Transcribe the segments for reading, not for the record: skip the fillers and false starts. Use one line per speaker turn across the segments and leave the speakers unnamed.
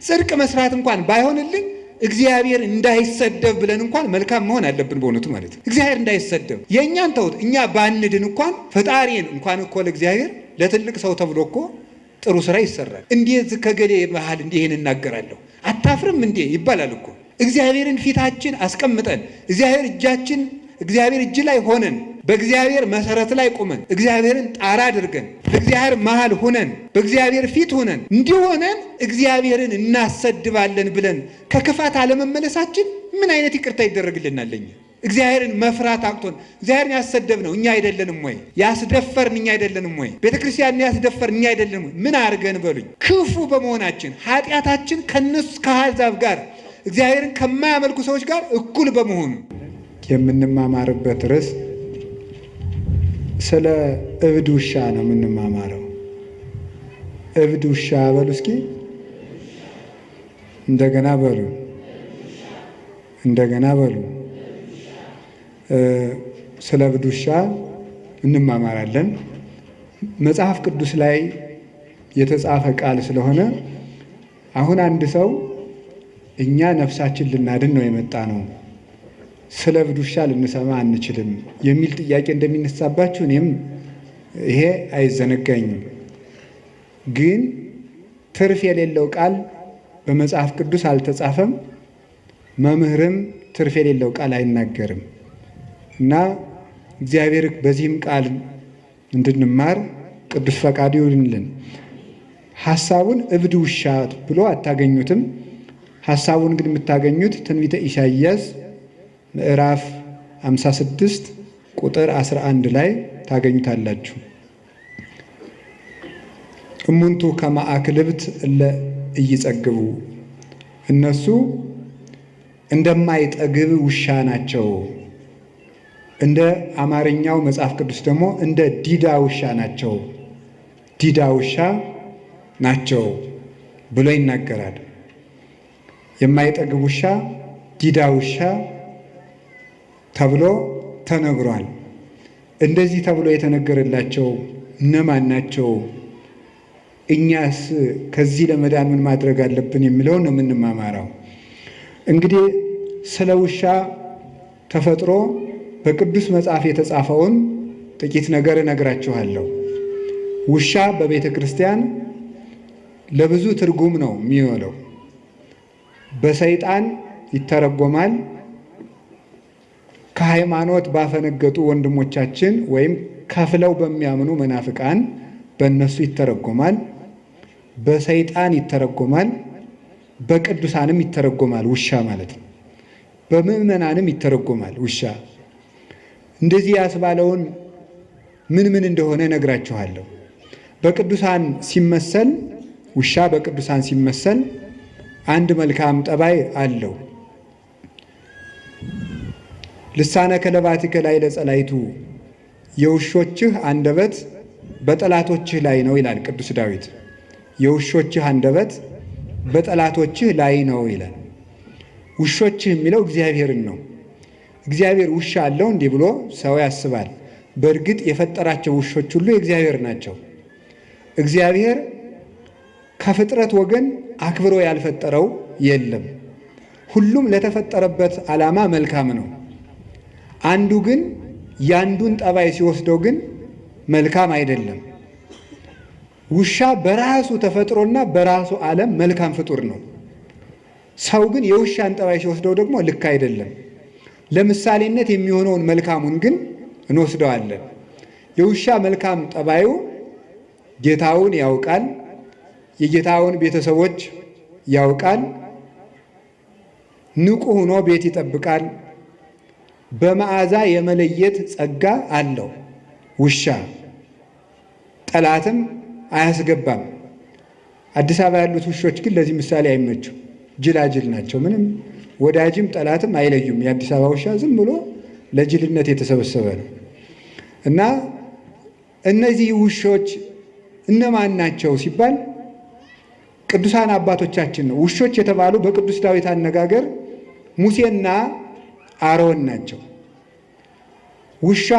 ጽድቅ መስራት እንኳን ባይሆንልን እግዚአብሔር እንዳይሰደብ ብለን እንኳን መልካም መሆን አለብን። በእውነቱ ማለት ነው። እግዚአብሔር እንዳይሰደብ የእኛን ተውት፣ እኛ ባንድን እንኳን ፈጣሪን እንኳን እኮ ለእግዚአብሔር ለትልቅ ሰው ተብሎ እኮ ጥሩ ስራ ይሰራል። እንዴት ከገሌ መሃል እንዲህ ይሄን እናገራለሁ አታፍርም እንዴ ይባላል እኮ። እግዚአብሔርን ፊታችን አስቀምጠን እግዚአብሔር እጃችን እግዚአብሔር እጅ ላይ ሆነን በእግዚአብሔር መሰረት ላይ ቆመን እግዚአብሔርን ጣራ አድርገን በእግዚአብሔር መሃል ሆነን በእግዚአብሔር ፊት ሆነን እንዲሆነን እግዚአብሔርን እናሰድባለን ብለን ከክፋት አለመመለሳችን ምን አይነት ይቅርታ ይደረግልናል? እኛ እግዚአብሔርን መፍራት አቅቶን እግዚአብሔርን ያሰደብነው እኛ አይደለንም ወይ? ያስደፈርን እኛ አይደለንም ወይ? ቤተ ክርስቲያንን ያስደፈርን እኛ አይደለንም ወይ? ምን አድርገን በሉኝ። ክፉ በመሆናችን ኃጢአታችን ከነሱ ከአሕዛብ ጋር እግዚአብሔርን ከማያመልኩ ሰዎች ጋር እኩል በመሆኑ
የምንማማርበት ርዕስ ስለ እብድ ውሻ ነው የምንማማረው። እብድ ውሻ በሉ እስኪ። እንደገና በሉ፣ እንደገና በሉ። ስለ እብድ ውሻ እንማማራለን። መጽሐፍ ቅዱስ ላይ የተጻፈ ቃል ስለሆነ አሁን አንድ ሰው እኛ ነፍሳችን ልናድን ነው የመጣ ነው፣ ስለ እብድ ውሻ ልንሰማ አንችልም የሚል ጥያቄ እንደሚነሳባችሁ እኔም ይሄ አይዘነጋኝም። ግን ትርፍ የሌለው ቃል በመጽሐፍ ቅዱስ አልተጻፈም። መምህርም ትርፍ የሌለው ቃል አይናገርም እና እግዚአብሔር በዚህም ቃል እንድንማር ቅዱስ ፈቃዱ ይሁንልን። ሐሳቡን እብድ ውሻ ብሎ አታገኙትም። ሐሳቡን ግን የምታገኙት ትንቢተ ኢሳይያስ ምዕራፍ 56 ቁጥር 11 ላይ ታገኙታላችሁ። እሙንቱ ከመ አክልብት እለ ኢይጸግቡ፣ እነሱ እንደማይጠግብ ውሻ ናቸው። እንደ አማርኛው መጽሐፍ ቅዱስ ደግሞ እንደ ዲዳ ውሻ ናቸው፣ ዲዳ ውሻ ናቸው ብሎ ይናገራል። የማይጠግብ ውሻ፣ ዲዳ ውሻ ተብሎ ተነግሯል። እንደዚህ ተብሎ የተነገረላቸው እነማን ናቸው? እኛስ ከዚህ ለመዳን ምን ማድረግ አለብን የሚለውን ነው የምንማማረው። እንግዲህ ስለ ውሻ ተፈጥሮ በቅዱስ መጽሐፍ የተጻፈውን ጥቂት ነገር እነግራችኋለሁ። ውሻ በቤተ ክርስቲያን ለብዙ ትርጉም ነው የሚውለው። በሰይጣን ይተረጎማል። ከሃይማኖት ባፈነገጡ ወንድሞቻችን ወይም ከፍለው በሚያምኑ መናፍቃን በእነሱ ይተረጎማል። በሰይጣን ይተረጎማል። በቅዱሳንም ይተረጎማል። ውሻ ማለት ነው። በምዕመናንም ይተረጎማል። ውሻ እንደዚህ ያስባለውን ምን ምን እንደሆነ እነግራችኋለሁ። በቅዱሳን ሲመሰል ውሻ በቅዱሳን ሲመሰል አንድ መልካም ጠባይ አለው። ልሳነ ከለባቲከ ላይ ለጸላይቱ፣ የውሾችህ አንደበት በጠላቶችህ ላይ ነው ይላል ቅዱስ ዳዊት። የውሾችህ አንደበት በጠላቶችህ ላይ ነው ይላል። ውሾችህ የሚለው እግዚአብሔርን ነው። እግዚአብሔር ውሻ አለው እንዲህ ብሎ ሰው ያስባል። በእርግጥ የፈጠራቸው ውሾች ሁሉ የእግዚአብሔር ናቸው። እግዚአብሔር ከፍጥረት ወገን አክብሮ ያልፈጠረው የለም። ሁሉም ለተፈጠረበት ዓላማ መልካም ነው። አንዱ ግን ያንዱን ጠባይ ሲወስደው ግን መልካም አይደለም። ውሻ በራሱ ተፈጥሮና በራሱ ዓለም መልካም ፍጡር ነው። ሰው ግን የውሻን ጠባይ ሲወስደው ደግሞ ልክ አይደለም። ለምሳሌነት የሚሆነውን መልካሙን ግን እንወስደዋለን። የውሻ መልካም ጠባዩ ጌታውን ያውቃል፣ የጌታውን ቤተሰቦች ያውቃል፣ ንቁ ሆኖ ቤት ይጠብቃል። በመዓዛ የመለየት ጸጋ አለው ውሻ። ጠላትም አያስገባም። አዲስ አበባ ያሉት ውሾች ግን ለዚህ ምሳሌ አይመቹም። ጅላጅል ናቸው። ምንም ወዳጅም ጠላትም አይለዩም። የአዲስ አበባ ውሻ ዝም ብሎ ለጅልነት የተሰበሰበ ነው። እና እነዚህ ውሾች እነማን ናቸው ሲባል ቅዱሳን አባቶቻችን ነው። ውሾች የተባሉ በቅዱስ ዳዊት አነጋገር ሙሴና አሮን ናቸው። ውሻ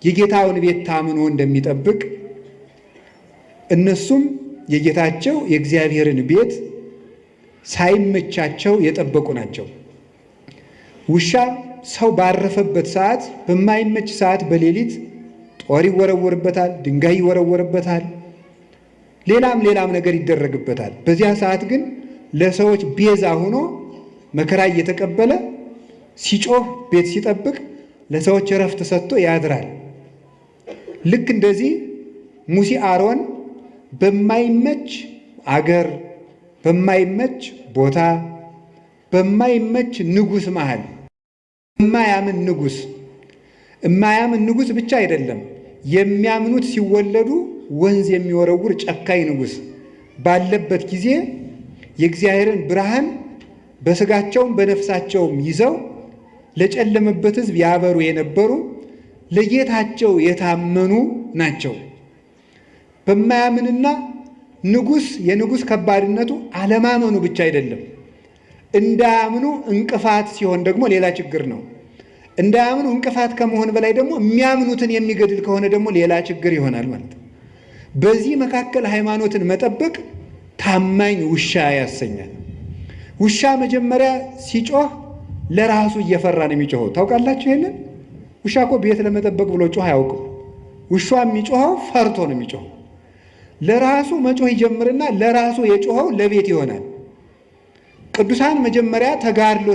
የጌታውን ቤት ታምኖ እንደሚጠብቅ እነሱም የጌታቸው የእግዚአብሔርን ቤት
ሳይመቻቸው የጠበቁ ናቸው። ውሻ ሰው ባረፈበት ሰዓት፣ በማይመች ሰዓት በሌሊት ጦር ይወረወርበታል፣ ድንጋይ ይወረወርበታል፣ ሌላም ሌላም ነገር ይደረግበታል። በዚያ ሰዓት ግን ለሰዎች ቤዛ ሆኖ መከራ እየተቀበለ ሲጮህ ቤት ሲጠብቅ ለሰዎች እረፍት ሰጥቶ ያድራል። ልክ እንደዚህ ሙሴ አሮን በማይመች አገር፣ በማይመች ቦታ፣ በማይመች ንጉሥ መሃል የማያምን ንጉሥ የማያምን ንጉሥ ብቻ አይደለም፣ የሚያምኑት ሲወለዱ ወንዝ የሚወረውር ጨካኝ ንጉሥ ባለበት ጊዜ የእግዚአብሔርን ብርሃን በስጋቸውም በነፍሳቸውም ይዘው ለጨለመበት ሕዝብ ያበሩ የነበሩ ለጌታቸው የታመኑ ናቸው። በማያምንና ንጉሥ የንጉሥ ከባድነቱ አለማመኑ ብቻ አይደለም፣ እንዳያምኑ እንቅፋት ሲሆን ደግሞ ሌላ ችግር ነው። እንዳያምኑ እንቅፋት ከመሆን በላይ ደግሞ የሚያምኑትን የሚገድል ከሆነ ደግሞ ሌላ ችግር ይሆናል ማለት ነው። በዚህ መካከል ሃይማኖትን መጠበቅ ታማኝ ውሻ ያሰኛል። ውሻ መጀመሪያ ሲጮህ ለራሱ እየፈራ ነው የሚጮኸው። ታውቃላችሁ ይሄንን? ውሻ እኮ ቤት ለመጠበቅ ብሎ ጮህ አያውቅም። ውሻ የሚጮኸው ፈርቶ ነው የሚጮኸው። ለራሱ መጮህ ይጀምርና ለራሱ የጮኸው ለቤት ይሆናል። ቅዱሳን መጀመሪያ ተጋድሎ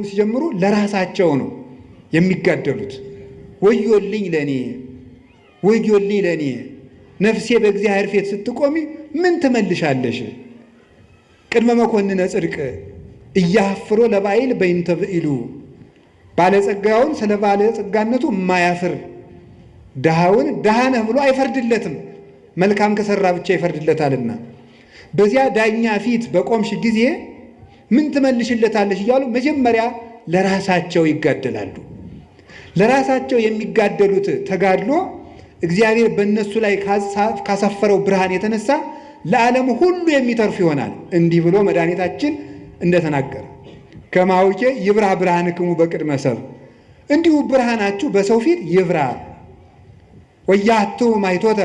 ሲጀምሩ ለራሳቸው ነው የሚጋደሉት። ወዮልኝ ለእኔ፣ ወዮልኝ ለእኔ፣ ነፍሴ በእግዚአብሔር ፊት ስትቆሚ ምን ትመልሻለሽ? ቅድመ መኮንነ ጽድቅ እያፍሮ ለባይል በይንተ ብኢሉ፣ ባለጸጋውን ስለ ባለጸጋነቱ የማያፍር ድሃውን ድሃ ነህ ብሎ አይፈርድለትም፣ መልካም ከሰራ ብቻ ይፈርድለታልና። በዚያ ዳኛ ፊት በቆምሽ ጊዜ ምን ትመልሽለታለሽ እያሉ መጀመሪያ ለራሳቸው ይጋደላሉ። ለራሳቸው የሚጋደሉት ተጋድሎ እግዚአብሔር በእነሱ ላይ ካሰፈረው ብርሃን የተነሳ ለዓለም ሁሉ የሚተርፍ ይሆናል። እንዲህ ብሎ መድኃኒታችን እንደተናገረ ከማውቄ ይብራ ብርሃንክሙ በቅድመ ሰብእ፣ እንዲሁ ብርሃናችሁ በሰው ፊት ይብራ። ወያቱ ማይቶተ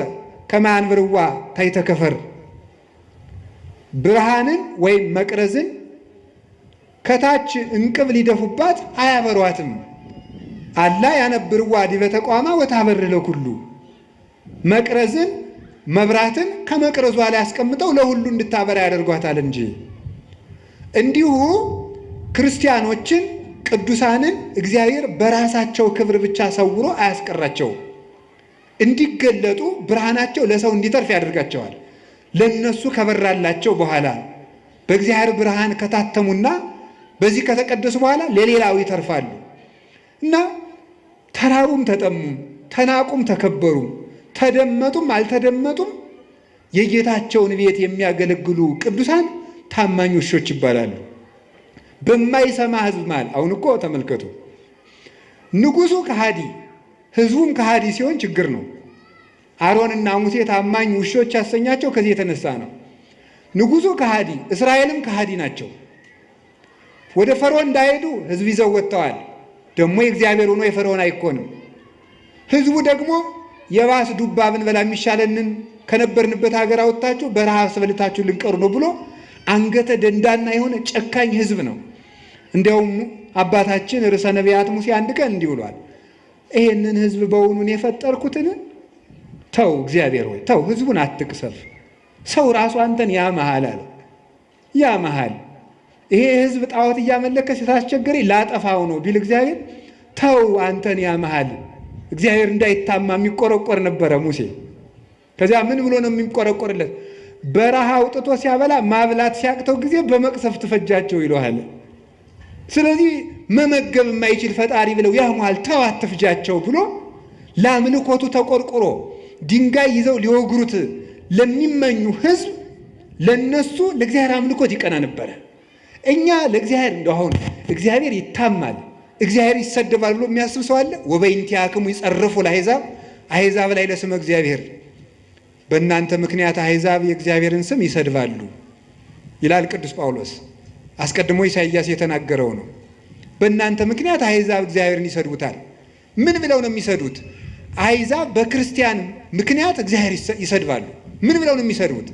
ከመ ያንብርዋ ታሕተ ከፈር፣ ብርሃንን ወይም መቅረዝን ከታች እንቅብ ሊደፉባት አያበሯትም። አላ ያነብርዋ ዲበ ተቋማ ወታበር ለኩሉ፣ መቅረዝን መብራትን ከመቅረዟ ላይ አስቀምጠው ለሁሉ እንድታበራ ያደርጓታል እንጂ። እንዲሁ ክርስቲያኖችን ቅዱሳንን እግዚአብሔር በራሳቸው ክብር ብቻ ሰውሮ አያስቀራቸውም። እንዲገለጡ ብርሃናቸው ለሰው እንዲተርፍ ያደርጋቸዋል። ለነሱ ከበራላቸው በኋላ በእግዚአብሔር ብርሃን ከታተሙና በዚህ ከተቀደሱ በኋላ ለሌላው ይተርፋሉ እና ተራቡም ተጠሙም፣ ተናቁም ተከበሩም፣ ተደመጡም አልተደመጡም የጌታቸውን ቤት የሚያገለግሉ ቅዱሳን ታማኝ ውሾች ይባላሉ። በማይሰማ ሕዝብ መሃል አሁን እኮ ተመልከቱ፣ ንጉሱ ከሃዲ ሕዝቡም ከሃዲ ሲሆን ችግር ነው። አሮንና ሙሴ ታማኝ ውሾች ያሰኛቸው ከዚህ የተነሳ ነው። ንጉሱ ከሃዲ፣ እስራኤልም ከሃዲ ናቸው። ወደ ፈርዖን እንዳይሄዱ ሕዝብ ይዘው ወጥተዋል። ደግሞ የእግዚአብሔር ሆኖ የፈርዖን አይኮንም። ሕዝቡ ደግሞ የባስ ዱባ ብንበላ የሚሻለንን ከነበርንበት ሀገር አወጥታችሁ በረሃብ አስበልታችሁ ልንቀሩ ነው ብሎ አንገተ ደንዳና የሆነ ጨካኝ ሕዝብ ነው። እንዲያውም አባታችን ርዕሰ ነቢያት ሙሴ አንድ ቀን እንዲህ ብሏል። ይሄንን ሕዝብ በውኑን የፈጠርኩትን? ተው እግዚአብሔር ሆይ ተው፣ ሕዝቡን አትቅሰፍ። ሰው ራሱ አንተን ያመሃል አለ። ያመሃል ይሄ ሕዝብ ጣዖት እያመለከ ስላስቸገረኝ ላጠፋው ነው ቢል እግዚአብሔር ተው አንተን ያመሃል። እግዚአብሔር እንዳይታማ የሚቆረቆር ነበረ ሙሴ። ከዚያ ምን ብሎ ነው የሚቆረቆርለት? በረሃ አውጥቶ ሲያበላ ማብላት ሲያቅተው ጊዜ በመቅሰፍ ትፈጃቸው ይለዋል። ስለዚህ መመገብ የማይችል ፈጣሪ ብለው ያሟል፣ ተው አትፍጃቸው ብሎ ለአምልኮቱ ተቆርቁሮ ድንጋይ ይዘው ሊወግሩት ለሚመኙ ሕዝብ ለነሱ ለእግዚአብሔር አምልኮት ይቀና ነበረ። እኛ ለእግዚአብሔር እንደው አሁን እግዚአብሔር ይታማል እግዚአብሔር ይሰደባል ብሎ የሚያስብ ሰው አለ? ወበይንቲአክሙ ይጸርፉ ለአሕዛብ፣ አሕዛብ ላይ ለስመ እግዚአብሔር፣ በእናንተ ምክንያት አሕዛብ የእግዚአብሔርን ስም ይሰድባሉ ይላል ቅዱስ ጳውሎስ። አስቀድሞ ኢሳይያስ የተናገረው ነው። በእናንተ ምክንያት አሕዛብ እግዚአብሔርን ይሰድቡታል። ምን ብለው ነው የሚሰድቡት? አሕዛብ በክርስቲያን ምክንያት እግዚአብሔር ይሰድባሉ። ምን ብለው ነው የሚሰድቡት?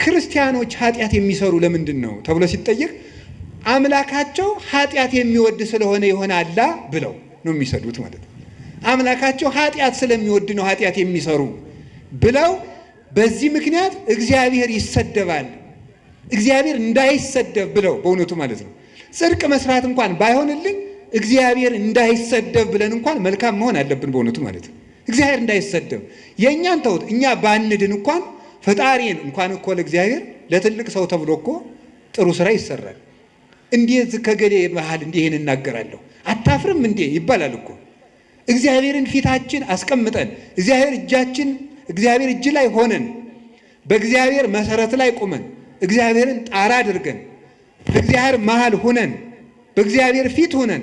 ክርስቲያኖች ኃጢአት የሚሰሩ ለምንድን ነው ተብሎ ሲጠየቅ አምላካቸው ኃጢአት የሚወድ ስለሆነ ይሆናላ ብለው ነው የሚሰዱት ማለት ነው። አምላካቸው ኃጢአት ስለሚወድ ነው ኃጢአት የሚሰሩ ብለው በዚህ ምክንያት እግዚአብሔር ይሰደባል። እግዚአብሔር እንዳይሰደብ ብለው በእውነቱ ማለት ነው። ጽድቅ መስራት እንኳን ባይሆንልን እግዚአብሔር እንዳይሰደብ ብለን እንኳን መልካም መሆን አለብን። በእውነቱ ማለት ነው። እግዚአብሔር እንዳይሰደብ የእኛን ተውት፣ እኛ ባንድን እንኳን ፈጣሪን እንኳን እኮ ለእግዚአብሔር ለትልቅ ሰው ተብሎ እኮ ጥሩ ስራ ይሰራል። እንዴት ከገሌ መሃል እንዲህ ይሄን እናገራለሁ አታፍርም እንዴ ይባላል እኮ። እግዚአብሔርን ፊታችን አስቀምጠን እግዚአብሔር እጃችን እግዚአብሔር እጅ ላይ ሆነን በእግዚአብሔር መሰረት ላይ ቆመን እግዚአብሔርን ጣራ አድርገን በእግዚአብሔር መሃል ሆነን በእግዚአብሔር ፊት ሆነን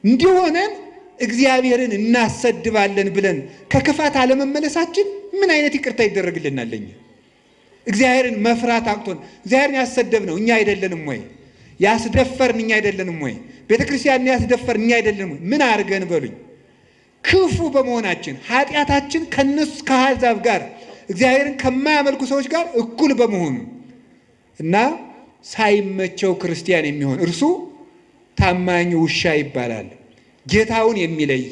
እንዲሆነን እግዚአብሔርን እናሰድባለን ብለን ከክፋት አለመመለሳችን ምን አይነት ይቅርታ ይደረግልናል? እኛ እግዚአብሔርን መፍራት አቅቶን እግዚአብሔርን ያሰደብነው እኛ አይደለንም ወይ? ያስደፈርን እኛ አይደለንም ወይ? ቤተ ክርስቲያንን ያስደፈርን እኛ አይደለንም ወይ? ምን አድርገን በሉኝ። ክፉ በመሆናችን ኃጢአታችን ከነሱ ከአሕዛብ ጋር እግዚአብሔርን ከማያመልኩ ሰዎች ጋር እኩል በመሆኑ እና ሳይመቸው ክርስቲያን የሚሆን እርሱ ታማኝ ውሻ ይባላል። ጌታውን የሚለይ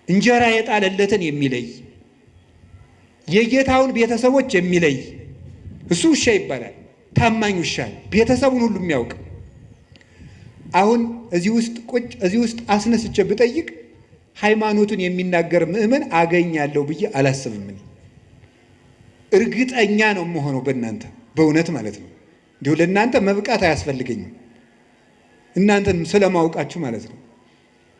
እንጀራ የጣለለትን የሚለይ የጌታውን ቤተሰቦች የሚለይ እሱ ውሻ ይባላል። ታማኝ ውሻ ቤተሰቡን ሁሉ የሚያውቅ። አሁን እዚህ ውስጥ ቁጭ እዚህ ውስጥ አስነስቼ ብጠይቅ ሃይማኖቱን የሚናገር ምዕመን አገኛለሁ ብዬ አላስብም። እኔ እርግጠኛ ነው የምሆነው በእናንተ በእውነት ማለት ነው። እንዲሁ ለእናንተ መብቃት አያስፈልገኝም፣ እናንተን ስለማውቃችሁ ማለት ነው።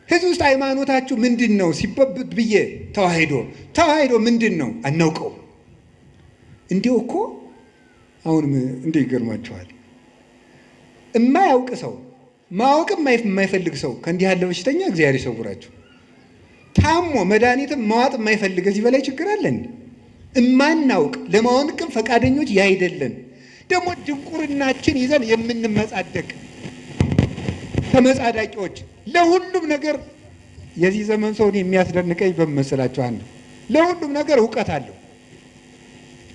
ህዝብ ውስጥ ሃይማኖታችሁ ምንድን ነው ሲበብት ብዬ ተዋሂዶ ተዋሂዶ ምንድን ነው አናውቀው። እንዲሁ እኮ አሁንም እንዲህ ይገርማችኋል። የማያውቅ ሰው ማወቅም የማይፈልግ ሰው ከእንዲህ ያለ በሽተኛ እግዚአብሔር ይሰውራችሁ። ታሞ መድኃኒትም መዋጥ የማይፈልግ ከዚህ በላይ ችግር አለን? እማናውቅ ለማወቅም ፈቃደኞች ያይደለን ደግሞ ድንቁርናችን ይዘን የምንመጻደቅ ተመጻዳቂዎች ለሁሉም ነገር። የዚህ ዘመን ሰውን የሚያስደንቀኝ በመሰላችሁ አንድ ለሁሉም ነገር እውቀት አለው።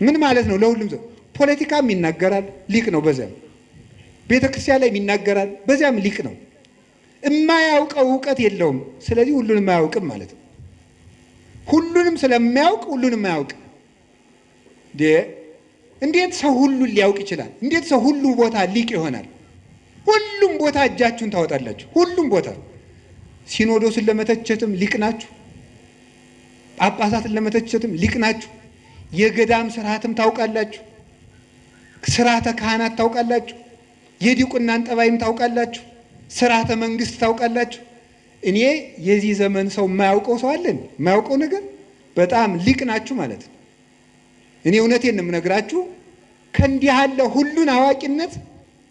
ምን ማለት ነው? ለሁሉም ሰው ፖለቲካም ይናገራል፣ ሊቅ ነው። በዚያም ቤተ ክርስቲያን ላይ ይናገራል፣ በዚያም ሊቅ ነው። የማያውቀው እውቀት የለውም። ስለዚህ ሁሉንም አያውቅም ማለት ነው። ሁሉንም ስለሚያውቅ ሁሉንም አያውቅም። እንዴት ሰው ሁሉን ሊያውቅ ይችላል? እንዴት ሰው ሁሉ ቦታ ሊቅ ይሆናል? ሁሉም ቦታ እጃችሁን ታወጣላችሁ። ሁሉም ቦታ ሲኖዶስን ለመተቸትም ሊቅ ናችሁ፣ ጳጳሳትን ለመተቸትም ሊቅ ናችሁ። የገዳም ስርዓትም ታውቃላችሁ፣ ስርዓተ ካህናት ታውቃላችሁ፣ የዲቁናን ጠባይም ታውቃላችሁ፣ ስርዓተ መንግስት ታውቃላችሁ። እኔ የዚህ ዘመን ሰው የማያውቀው ሰው አለን? የማያውቀው ነገር በጣም ሊቅ ናችሁ ማለት ነው። እኔ እውነቴን ነው የምነግራችሁ። ከእንዲህ ያለ ሁሉን አዋቂነት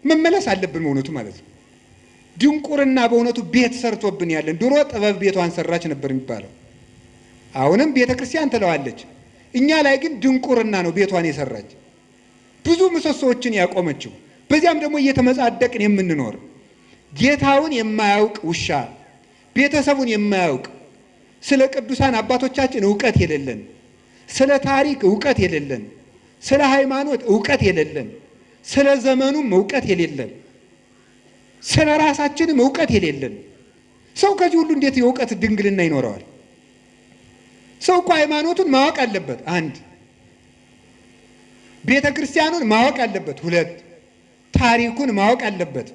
መመለስ አለብን በእውነቱ ማለት ነው። ድንቁርና በእውነቱ ቤት ሰርቶብን ያለን። ድሮ ጥበብ ቤቷን ሰራች ነበር የሚባለው፣ አሁንም ቤተ ክርስቲያን ትለዋለች። እኛ ላይ ግን ድንቁርና ነው ቤቷን የሰራች፣ ብዙ ምሰሶዎችን ያቆመችው። በዚያም ደግሞ እየተመጻደቅን የምንኖር ጌታውን የማያውቅ ውሻ፣ ቤተሰቡን የማያውቅ፣ ስለ ቅዱሳን አባቶቻችን እውቀት የሌለን፣ ስለ ታሪክ እውቀት የሌለን፣ ስለ ሃይማኖት እውቀት የሌለን፣ ስለ ዘመኑም እውቀት የሌለን፣ ስለ ራሳችንም እውቀት የሌለን ሰው ከዚህ ሁሉ እንዴት የእውቀት ድንግልና ይኖረዋል? ሰው እኮ ሃይማኖቱን ማወቅ አለበት፣ አንድ ቤተ ክርስቲያኑን ማወቅ አለበት፣ ሁለት ታሪኩን ማወቅ አለበት፣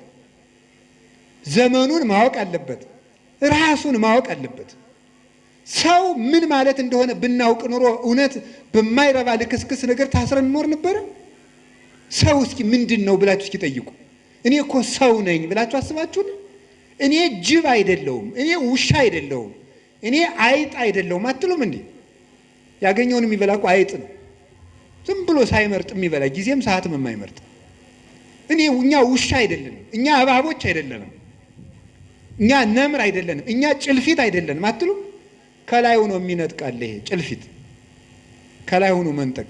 ዘመኑን ማወቅ አለበት፣ ራሱን ማወቅ አለበት። ሰው ምን ማለት እንደሆነ ብናውቅ ኑሮ እውነት በማይረባ ልክስክስ ነገር ታስረን እንኖር ነበረ? ሰው እስኪ ምንድን ነው ብላችሁ እስኪ ጠይቁ። እኔ እኮ ሰው ነኝ ብላችሁ አስባችሁን? እኔ ጅብ አይደለሁም፣ እኔ ውሻ አይደለሁም፣ እኔ አይጥ አይደለሁም አትሉም እንዴ? ያገኘውን የሚበላ እኮ አይጥ ነው። ዝም ብሎ ሳይመርጥ የሚበላ ጊዜም ሰዓትም የማይመርጥ። እኔ እኛ ውሻ አይደለንም፣ እኛ እባቦች አይደለንም፣ እኛ ነምር አይደለንም፣ እኛ ጭልፊት አይደለንም አትሉም? ከላይ ሆኖ የሚነጥቃል። ይሄ ጭልፊት ከላይ ሆኖ መንጠቅ።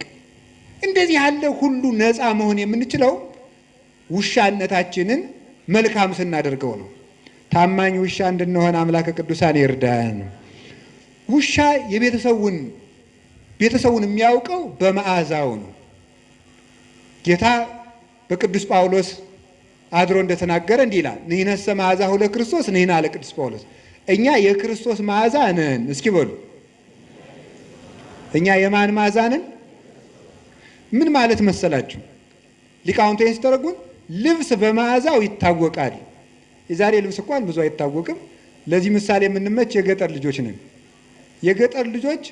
እንደዚህ ያለ ሁሉ ነፃ መሆን የምንችለው ውሻነታችንን መልካም ስናደርገው ነው። ታማኝ ውሻ እንድንሆን አምላከ ቅዱሳን ይርዳን። ውሻ የቤተሰቡን ቤተሰቡን የሚያውቀው በመዓዛው ነው። ጌታ በቅዱስ ጳውሎስ አድሮ እንደተናገረ እንዲህ ይላል፣ ንሕነሰ መዓዛሁ ለክርስቶስ ንሕና አለ ቅዱስ ጳውሎስ። እኛ የክርስቶስ መዓዛ ነን። እስኪ በሉ እኛ የማን መዓዛ ነን? ምን ማለት መሰላችሁ? ሊቃውንቱ ይህን ሲተረጉም ልብስ በመዓዛው ይታወቃል። የዛሬ ልብስ እንኳን ብዙ አይታወቅም። ለዚህ ምሳሌ የምንመች የገጠር ልጆች ነን። የገጠር ልጆች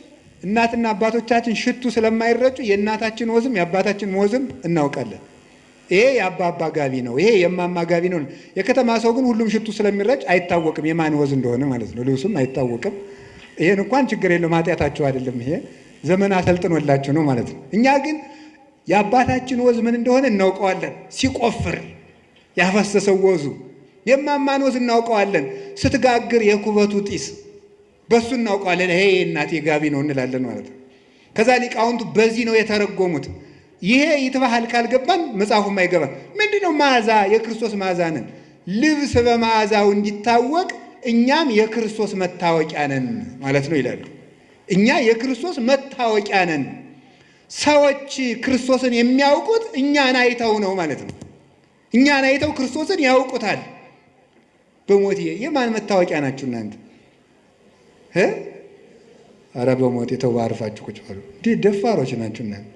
እናትና አባቶቻችን ሽቱ ስለማይረጩ የእናታችን ወዝም የአባታችን ወዝም እናውቃለን። ይሄ የአባባ ጋቢ ነው፣ ይሄ የማማ ጋቢ ነው። የከተማ ሰው ግን ሁሉም ሽቱ ስለሚረጭ አይታወቅም የማን ወዝ እንደሆነ ማለት ነው። ልብሱም አይታወቅም። ይሄን እንኳን ችግር የለውም ኃጢአታችሁ አይደለም። ይሄ ዘመን አሰልጥኖላችሁ ነው ማለት ነው። እኛ ግን የአባታችን ወዝ ምን እንደሆነ እናውቀዋለን። ሲቆፍር ያፈሰሰው ወዙ፣ የማማን ወዝ እናውቀዋለን። ስትጋግር የኩበቱ ጢስ በሱ እናውቀዋለን። ይሄ የእናቴ ጋቢ ነው እንላለን ማለት ነው። ከዛ ሊቃውንቱ በዚህ ነው የተረጎሙት። ይሄ ይትባህል ካልገባን መጽሐፉም አይገባን። ምንድን ነው መዓዛ? የክርስቶስ መዓዛ ነን። ልብስ በመዓዛው እንዲታወቅ እኛም የክርስቶስ መታወቂያ ነን ማለት ነው ይላሉ። እኛ የክርስቶስ መታወቂያ ነን። ሰዎች ክርስቶስን የሚያውቁት እኛን አይተው ነው ማለት ነው። እኛን አይተው ክርስቶስን ያውቁታል። በሞቴ የማን መታወቂያ ናችሁ እናንተ? ኧረ በሞቴ ተው፣ አርፋችሁ ቁጭ በሉ። እንዴ ደፋሮች ናችሁ እናንተ።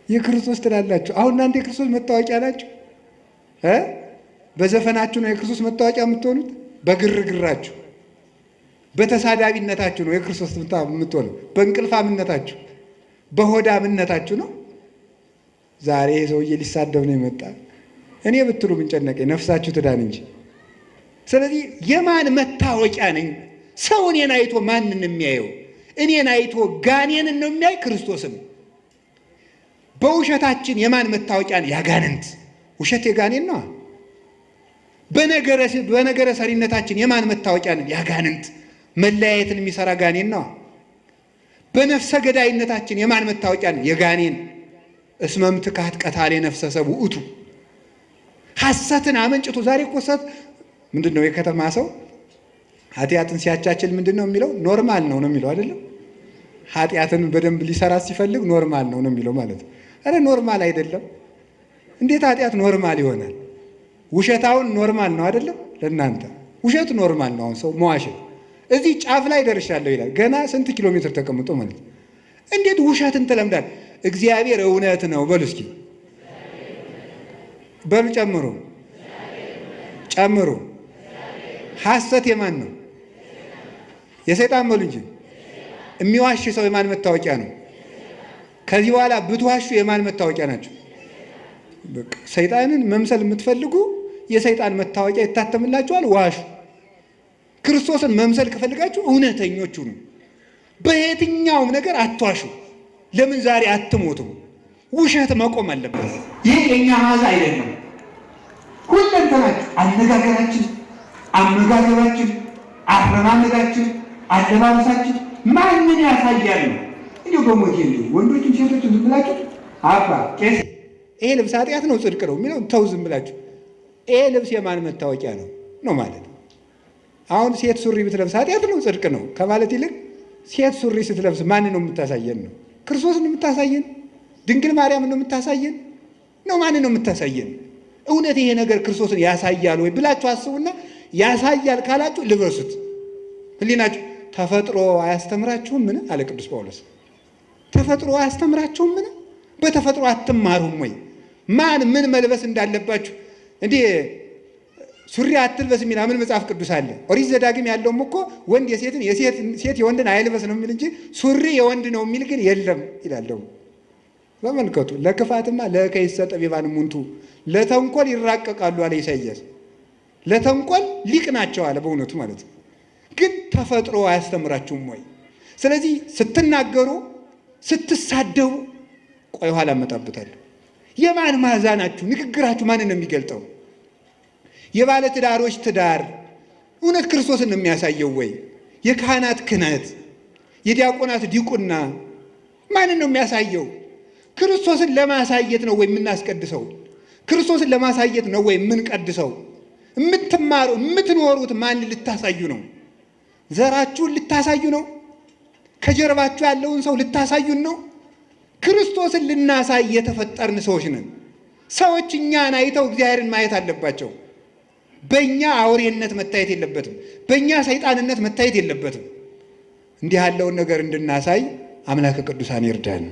የክርስቶስ ትላላችሁ። አሁን እናንተ የክርስቶስ መታወቂያ ናችሁ። በዘፈናችሁ ነው የክርስቶስ መታወቂያ የምትሆኑት። በግርግራችሁ፣ በተሳዳቢነታችሁ ነው የክርስቶስ የምትሆኑት። በእንቅልፋምነታችሁ፣ በሆዳምነታችሁ ነው። ዛሬ ሰውዬ ሊሳደብ ነው የመጣ። እኔ ብትሉ ምን ጨነቀኝ፣ ነፍሳችሁ ትዳን እንጂ። ስለዚህ የማን መታወቂያ ነኝ? ሰው እኔን አይቶ ማንን የሚያየው? እኔን አይቶ ጋኔንን ነው የሚያይ? ክርስቶስን። በውሸታችን የማን መታወቂያ ነን? ያጋንንት። ውሸት የጋኔን ነው። በነገረ ሰሪነታችን የማን መታወቂያ ነን? ያጋንንት። መለያየትን የሚሰራ ጋኔን ነው። በነፍሰ ገዳይነታችን የማን መታወቂያ ነን? የጋኔን። እስመ ምትካት ቀታሌ ነፍሰ ሰብእ ውእቱ። ሐሰትን አመንጭቶ ዛሬ እኮ ሐሰት ምንድን ነው? የከተማ ሰው ኃጢአትን ሲያቻችል ምንድን ነው የሚለው? normal ነው ነው የሚለው አይደለም? ኃጢአትን በደንብ ሊሰራ ሲፈልግ normal ነው ነው የሚለው ማለት ነው። ኧረ normal አይደለም። እንዴት ኃጢአት normal ይሆናል? ውሸታውን normal ነው አይደለም? ለእናንተ ውሸት normal ነው። አሁን ሰው መዋሸት እዚህ ጫፍ ላይ ደርሻለሁ ይላል። ገና ስንት ኪሎ ሜትር ተቀምጦ ማለት ነው። እንዴት ውሸትን ትለምዳል? እግዚአብሔር እውነት ነው በሉ እስኪ በሉ፣ ጨምሩ ጨምሩ። ሐሰት የማን ነው? የሰይጣን በሉ እንጂ። የሚዋሽ ሰው የማን መታወቂያ ነው? ከዚህ በኋላ ብትዋሹ የማን መታወቂያ ናቸው? በቃ ሰይጣንን መምሰል የምትፈልጉ የሰይጣን መታወቂያ ይታተምላችኋል፣ ዋሹ። ክርስቶስን መምሰል ከፈልጋችሁ እውነተኞች ሁኑ። በየትኛውም ነገር አትዋሹ። ለምን ዛሬ አትሞቱም? ውሸት መቆም አለበት። ይህ የእኛ መዓዛ አይደለም። ሁለንተናችሁ፣ አነጋገራችን፣ አመጋገባችን፣ አረማመዳችን፣ አለባበሳችን ማንን ያሳያል ነው? እንዲሁ በሞት እንዲሁ ወንዶችም ሴቶችም ዝም ብላችሁ አባ ቄስ ይሄ ልብስ ኃጢአት ነው ጽድቅ ነው የሚለው ተው፣ ዝም ብላችሁ ይሄ ልብስ የማን መታወቂያ ነው ነው ማለት። አሁን ሴት ሱሪ ብትለብስ ኃጢአት ነው ጽድቅ ነው ከማለት ይልቅ ሴት ሱሪ ስትለብስ ማንን ነው የምታሳየን ነው? ክርስቶስን ነው የምታሳየን? ድንግል ማርያምን ነው የምታሳየን ነው? ማንን ነው የምታሳየን? እውነት ይሄ ነገር ክርስቶስን ያሳያል ወይ ብላችሁ አስቡና፣ ያሳያል ካላችሁ ልበሱት። ሕሊናችሁ ተፈጥሮ አያስተምራችሁም? ምን አለ ቅዱስ ጳውሎስ? ተፈጥሮ አያስተምራችሁም? ምን በተፈጥሮ አትማሩም ወይ? ማን ምን መልበስ እንዳለባችሁ እንዴ ሱሪ አትልበስ የሚል ምን መጽሐፍ ቅዱስ አለ? ኦሪት ዘዳግም ያለውም እኮ ወንድ የሴትን ሴት የወንድን አይልበስ ነው የሚል እንጂ ሱሪ የወንድ ነው የሚል ግን የለም ይላል። ደግሞ በመልከቱ ለክፋትማ ለከይሰ ጠቢባን እሙንቱ ለተንኮል ይራቀቃሉ አለ ኢሳይያስ። ለተንኮል ሊቅ ናቸው አለ። በእውነቱ ማለት ነው። ግን ተፈጥሮ አያስተምራችሁም ወይ? ስለዚህ ስትናገሩ፣ ስትሳደቡ፣ ቆይ ኋላ እመጣበታለሁ። የማን መዓዛ ናችሁ? ንግግራችሁ ማንን ነው የሚገልጠው? የባለ ትዳሮች ትዳር እውነት ክርስቶስን ነው የሚያሳየው ወይ? የካህናት ክህነት፣ የዲያቆናት ዲቁና ማንን ነው የሚያሳየው? ክርስቶስን ለማሳየት ነው ወይ የምናስቀድሰው? ክርስቶስን ለማሳየት ነው ወይ የምንቀድሰው? የምትማሩ የምትኖሩት ማን ልታሳዩ ነው? ዘራችሁን ልታሳዩ ነው? ከጀርባችሁ ያለውን ሰው ልታሳዩን ነው? ክርስቶስን ልናሳይ የተፈጠርን ሰዎች ነን። ሰዎች እኛን አይተው እግዚአብሔርን ማየት አለባቸው። በእኛ አውሬነት መታየት የለበትም። በእኛ ሰይጣንነት መታየት የለበትም። እንዲህ ያለውን ነገር እንድናሳይ አምላከ ቅዱሳን ይርዳን።